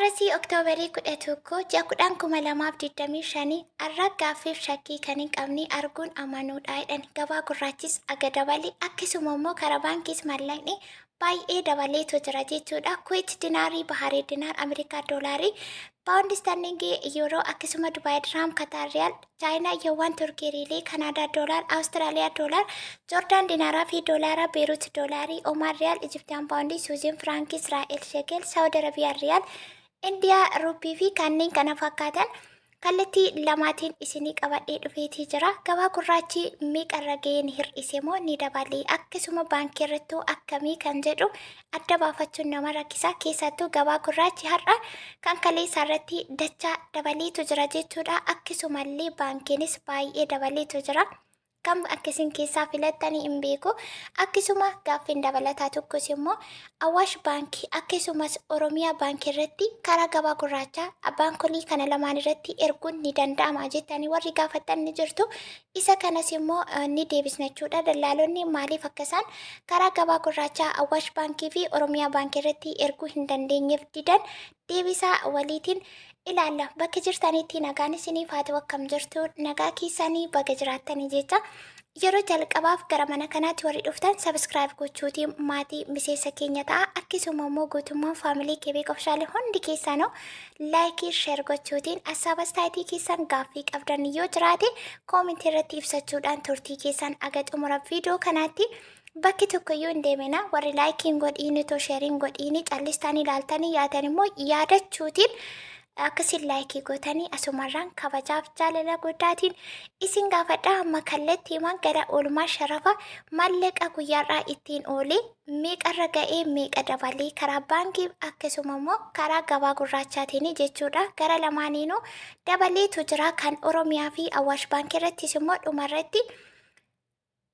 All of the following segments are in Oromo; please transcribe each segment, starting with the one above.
Har'asii Oktoobarii 11 ji'a 10 2025 har'a gaaffiif shakkii kan hin qabne arguun amanuudha jedhan. Gabaa gurraachis aga dabale, akkasuma immoo karaa baankiis maallaqni baay'ee dabaleetu jira jechuudha. Kuwait dinaarii, Baharee dinaar, Ameerikaa doolaarii, paawundi sterlingii, yuuroo, akkasuma Dubaay diraam, Kataar riyaal, Chaayinaa yuwaan, Turkii riilii, Kanaadaa doolaar, Awustiraaliyaa doolaar, Joordaan dinaaraa fi doolaara, Beerut doolaarii, Omaan riyaal, Ijiptiyaan paawundii, Suuziin firaankii, Israa'el shekel, Saawud Arabiyaan riyaal, Indiyaa ruupii fi kanneen kana fakkaatan kallattii lamaatiin isinii qabadhee dhufeetii jira. Gabaa gurraachi meeqarra ga'ee ni hir'ise moo ni dabale? Akkasuma baankii irrattuu akkamii kan jedhu adda baafachuun nama rakkisa. Keessattuu gabaa gurraachi har'a kan kaleessaa irratti dachaa dabaleetu jira jechuudha. Akkasumallee baankiinis baay'ee dabaleetu jira. Kam akka isin keessaa filattanii hin beeku. Akkasuma gaaffiin dabalataa tokkos immoo Awaash Baankii akkasumas Oromiyaa Baankii irratti karaa gabaa gurraachaa baankolii kana lamaan irratti erguun ni danda'ama jettanii warri gaafattan ni jirtu. Isa kanas immoo ni deebisna jechuudha. Dallaalonni maaliif akka isaan karaa gabaa gurraachaa Awaash Baankii fi Oromiyaa Baankii irratti erguu hin dandeenyeef didan deebisaa waliitiin ilaalla. Bakka jirtanitti nagaan isiniif haa ta'u, akkam jirtu, nagaa keessanii, baga jiraattanii jecha. Yeroo jalqabaaf gara mana kanaatti warri dhuftan subscribe gochuutiin maatii miseensa keenya ta'a. Akkasuma immoo guutummaan faamilii Kebee Qofshaalee hundi keessanuu like, share gochuutiin assaabas taayitii keessan gaaffii qabdan yoo jiraate koomentii irratti ibsachuudhaan turtii keessan aga xumura viidiyoo kanaatti bakki tokkoyyuu hin deemina. Warri like hin godhiini, too share hin godhiini callistanii ilaaltanii yaatan immoo yaadachuutiin akkasiin like gootanii asumarraan kabajaaf jaalala guddaatiin isin gaafadha. Amma kallattii himaan gara oolmaa sharafa maallaqa guyyaarraa ittiin oolee meeqarra ga'ee, meeqa dabalee karaa baankii akkasuma immoo karaa gabaa gurraachaatiin jechuudha. Gara lamaaniinuu dabaleetu jira. Kan Oromiyaa fi Awaash Baankii irrattis immoo dhumarratti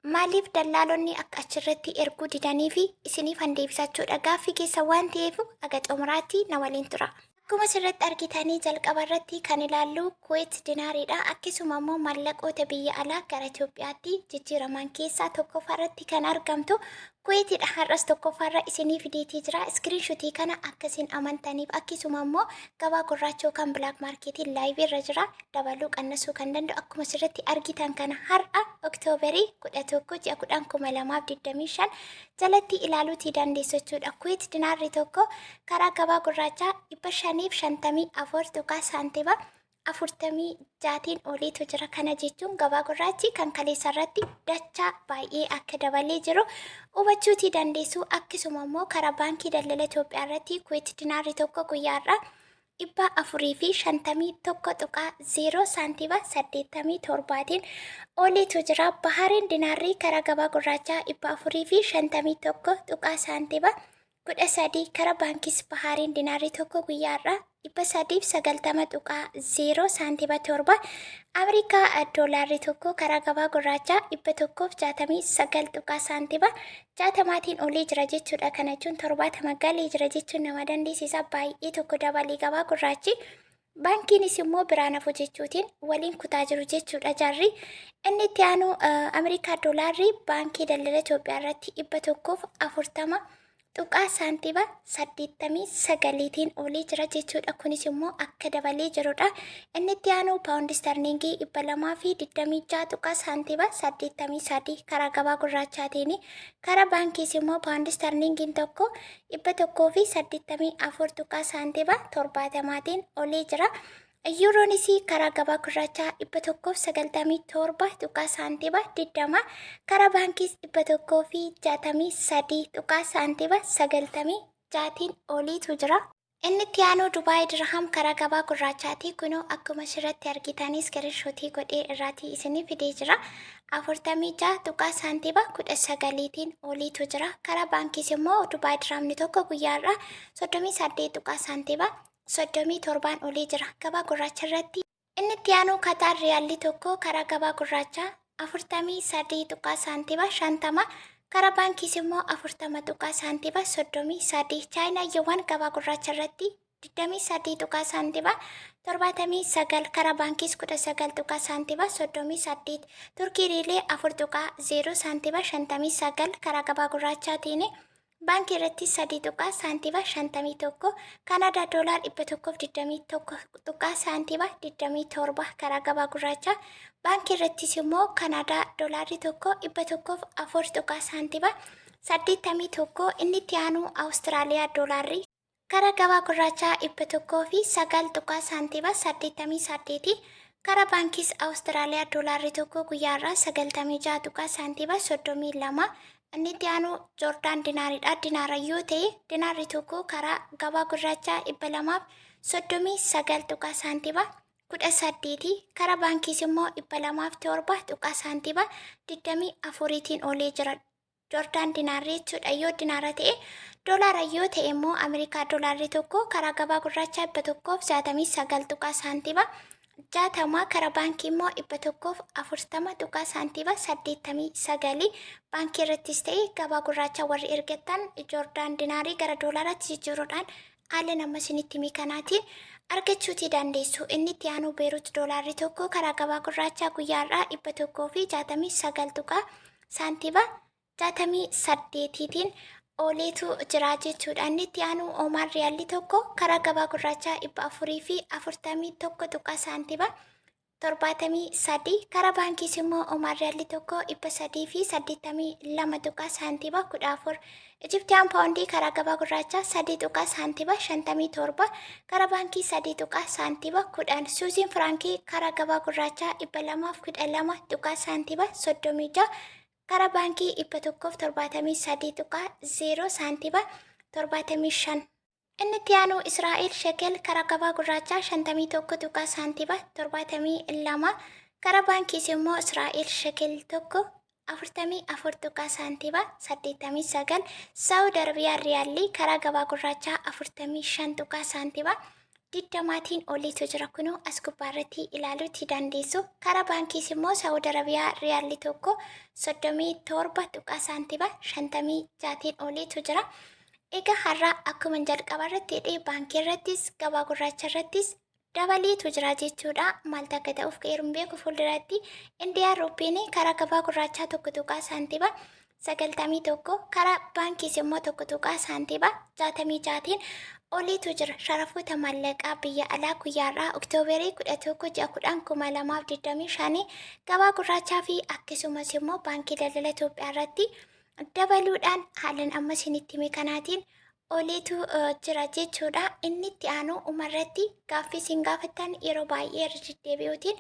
maaliif dallaalonni akka achirratti erguu didanii fi isiniif deebisachuudha. Gaaffii keessa waan ta'eef aga xumuraatti na waliin tura. Akkuma asirratti argitanii jalqaba irratti kan ilaallu Kuwait dinaariidha. Akkasuma immoo maallaqoota biyya alaa gara Itoophiyaatti jijjiiraman keessaa tokkoffaa irratti kan argamtu Kuweetidha. Har'as tokkoffaarra isinii fideetii jira. Screenshotii kana akkasiin amantaniif akkasuma immoo gabaa gurraacha yookaan black marketiin live irra jira. Dabaluu qannasuu kan danda'u akkuma asirratti argitan kana har'a Oktoobarii 11 ji'a 10 2025 jalatti ilaaluutii dandeessu jechuudha. Kuweet dinaarri tokko karaa gabaa gurraachaa 554 tuqaa saantima 46tiin oliitu jira. Kana jechuun gabaa gurraachi kan kaleessa irratti dachaa baay'ee akka dabalee jiru hubachuutii dandeessu. Akkasuma immoo karaa Baankii Daldala Itoophiyaa irratti Kuweet dinaarri tokko guyyaarraa 451.0 saantima 87tiin oliitu jira. Bahareen dinaarri karaa gabaa gurraachaa 451 tuqaa saantima 13, karaa baankiis Bahaariin dinaarri tokko guyyaarraa 390.0 saantima 7. Ameerikaa doolaarri tokko karaa gabaa gurraachaa 169 tuqaa saantima 60tiin olii jira jechuudha. Kana jechuun 70 galee jira jechuun nama dandeessisa. Baay'ee tokko dabalee gabaa gurraachi. Baankiinis immoo biraan hafu jechuutiin waliin kutaa jiru jechuudha jarri. Inni itti aanu Ameerikaa doolaarri Baankii Daldala Itoophiyaa irratti 140 tuqaa saantima 89tiin olii jira jechuudha. Kunis immoo akka dabalee jirudha. Inni itti aanu paawundi sterlingii 226 tuqaa saantima 83 karaa gabaa gurraachaatiin. Karaa baankiis immoo paawundi sterlingiin tokko 184 tuqaa saantima 70tiin olii jira. Yuuroonis karaa gabaa gurraachaa 197 tuqaa saantima 20, karaa baankiis 163 tuqaa saantima 96tiin oliitu jira. Inni itti aanu Dubaay Dirham karaa gabaa gurraachaati. Kunoo akkuma asirratti argitanis screenshotii godhee irraatii isinii fidee jira. 46 tuqaa saantima 19tiin oliitu jira. Karaa baankiis immoo Dubaay Dirhamni tokko guyyaarraa 38 tuqaa saantima 37n olii jira. Gabaa gurraacha irratti. Inni itti aanu Kataar riyaalli tokko karaa gabaa gurraachaa 43 tuqaa saantima 50, karaa baankiis immoo 40 tuqaa saantima 33. Chaayinaa yuwaan gabaa gurraacha irratti 23 tuqaa saantima 79, karaa baankiis 19 tuqaa saantima 38. Turkii riilee 4.0 saantima 59 karaa gabaa gurraachaatiin. Baankii irratti 3 tuqaa saantiima 51. Kaanaadaa doolaar 121 tuqaa saantiima 27 karaa gabaa gurraachaa. Baankii irrattis immoo Kaanaadaa doolaarri tokko 104 tuqaa saantiima 81. Inni itti aanu Awustiraaliyaa doolaarri karaa gabaa gurraachaa 109 tuqaa saantiima 88. Karaa baankiis Awustiraaliyaa doolaarri tokko guyyaa irraa 96 tuqaa saantiima 32. Inni itti aanu Joordaan dinaariidha. Dinaara yoo ta'e, dinaarri tokko karaa gabaa gurraachaa 239 tuqaa saantiima 18, karaa baankiis immoo 207 tuqaa saantiima 24tiin oolee jira. Joordaan dinaarri jechuudha yoo dinaara ta'e. Doolaara yoo ta'e immoo, Ameerikaa doolaarri tokko karaa gabaa gurraachaa 169 tuqaa saantiima 60, karaa baankii immoo 140 tuqaa saantiima 89. Baankii irrattis ta'e gabaa gurraachaa warri ergattan, Joordaan dinaarii gara doolaaraatti jijjiiruudhaan haala nama isinitti hime kanaatiin argachuutii dandeessu. Inni itti aanu Beerut doolaarri tokko karaa gabaa gurraachaa guyyaarraa 169 tuqaa saantiima 68tiin ooleetu jira jechuudha. Inni itti aanu Oomaan riyaalli tokko karaa gabaa gurraachaa 441 tuqaa saantiima 73, karaa baankiis immoo Oomaan riyaalli tokko 382 tuqaa saantiima 14. Ijiptiyaan paawundii karaa gabaa gurraachaa 3 tuqaa saantiima 57, karaa baankii 3 tuqaa saantiima 10. Suuziin firaankii karaa gabaa gurraachaa 212 tuqaa saantiima 36, karaa baankii 173 tuqaa 0 saantiima 75. Inni itti aanu Israa'el shekel karaa gabaa gurraachaa 51 tuqaa saantiima 72, karaa baankiis immoo Israa'el shekel tokko 44 tuqaa saantiima 89. Saawud Arabiyaa riyaalli karaa gabaa gurraachaa 45 tuqaa saantiima 20tiin oliitu jira, kunoo as gubbaa irratti ilaaluutti dandeessu. Karaa baankiis immoo Saawud Arabiyaa riyaalli tokko 37 tuqaa saantiima 56tiin oliitu jira. Egaa har'a akkuma jalqaba irratti jedhee, baankii irrattis gabaa gurraacha irrattis dabaleetu jira jechuudha. Maaltu akka ta'uuf qeeruun beeku fuulduratti. Indiyaan ruupiin karaa gabaa gurraachaa 1 tuqaa saantiima 91, karaa baankiis immoo 1 tuqaa saantiima 66tiin oliitu jira. Sharafoota maallaqaa biyya alaa guyyaarraa Oktoobarii 11 ji'a 10 2025 gabaa gurraachaa fi akkasumas immoo Baankii Daldala Itoophiyaa irratti dabaluudhaan haalan amma isinitti hime kanaatiin oliitu jira jechuudha. Inni itti aanu umarratti gaaffii isin gaafattan yeroo baay'ee irra deddeebi'uutiin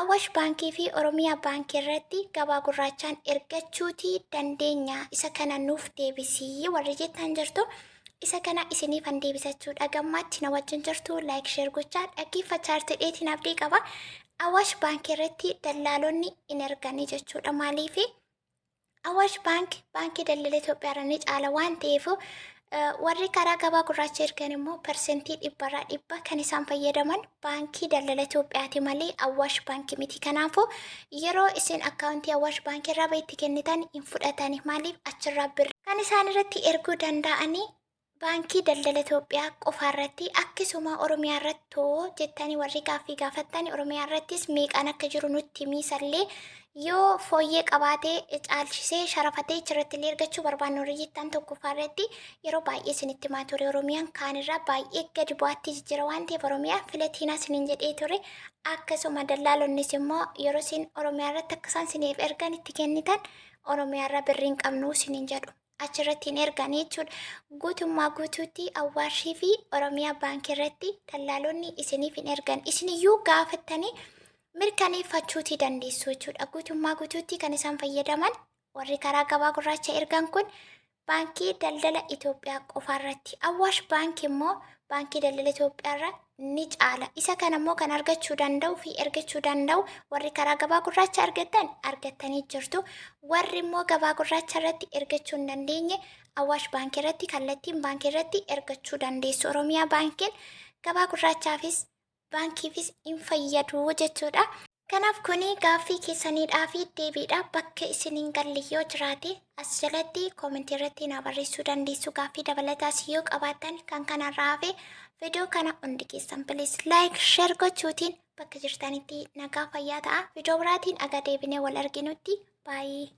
Awash Baankii fi Oromiyaa Baankii irratti gabaa gurraachaan ergachuutii dandeenya. Isa kana nuuf deebisii warri jettan jirtu. Isa kana isiniifan deebisachuudha. Gammaatti na wajjin jirtu, like, share gochaa dhaggeeffachaa jirtu dheetiin abdii qaba. Awash Baankii irratti dallaalonni hin erganii jechuudha. Maaliifi? Awash Baank Baankii Daldala Itoophiyaa irra ni caala waan ta'eef, warri karaa gabaa gurraacha ergan immoo parsentii 100% kan isaan fayyadaman Baankii Daldala Itoophiyaati malee Awash Baankii miti. Kanaafuu yeroo isin akkaawuntii Awash Baankii irraa itti kennitan hin fudhatani. Maaliif? Achirraa birri kan isaan irratti erguu danda'anii Baankii Daldala Itoophiyaa qofa irratti. Akkasuma Oromiyaa irratti too jettanii warri gaaffii gaafattani, Oromiyaa irrattis meeqaan akka jiru nutti miisallee yoo fooyyee qabaatee caalchisee sharafatee achirratti illee ergachuu barbaannu warri jettan, tokkoffaa irratti yeroo baay'ee isinitti himaa ture, Oromiyaan kaanirraa baay'ee gadi bu'aatti jijjiira waan ta'eef Oromiyaa filatiinaa isiniin jedhee ture. Akkasuma dallaalonnis immoo yeroo isin Oromiyaa irratti akka isaan isiniif ergan itti kennitan, Oromiyaa irra birrii hin qabnu isiniin jedhu, achirratti hin erganii jechuudha. Guutummaa guutuutti Awwaashii fi Oromiyaa Baankii irratti dallaalonni isiniif hin ergan. Isiniyyuu gaafattanii mirkaneeffachuutii dandeessu jechuudha. Guutummaa guutuutti kan isaan fayyadaman warri karaa gabaa gurraacha ergan kun Baankii Daldala Itoophiyaa qofaarratti. Awwaash Baankii immoo Baankii Daldala Itoophiyaa irra ni caala. Isa kana immoo kan argachuu danda'u fi ergachuu danda'u warri karaa gabaa gurraacha argattan argattanii jirtu. Warri immoo gabaa gurraacha irratti ergachuu hin dandeenye, Awaash Baankii irratti kallattiin baankii irratti ergachuu dandeessu. Oromiyaa Baankiin gabaa gurraachaafis baankiifis hin fayyadu jechuudha. Kanaaf kuni gaaffii keessaniidhaa fi deebiidha. Bakka isin hin galle yoo jiraate as jalatti koomentii irratti naa barreessuu dandeessu. Gaaffii dabalataas yoo qabaattan, kan kanarraa hafe viidiyoo kana hundi keessan please like, share gochuutiin bakka jirtanitti nagaa fayyaa ta'a. Viidiyoo biraatiin aga deebinee wal arginutti, baay'ee.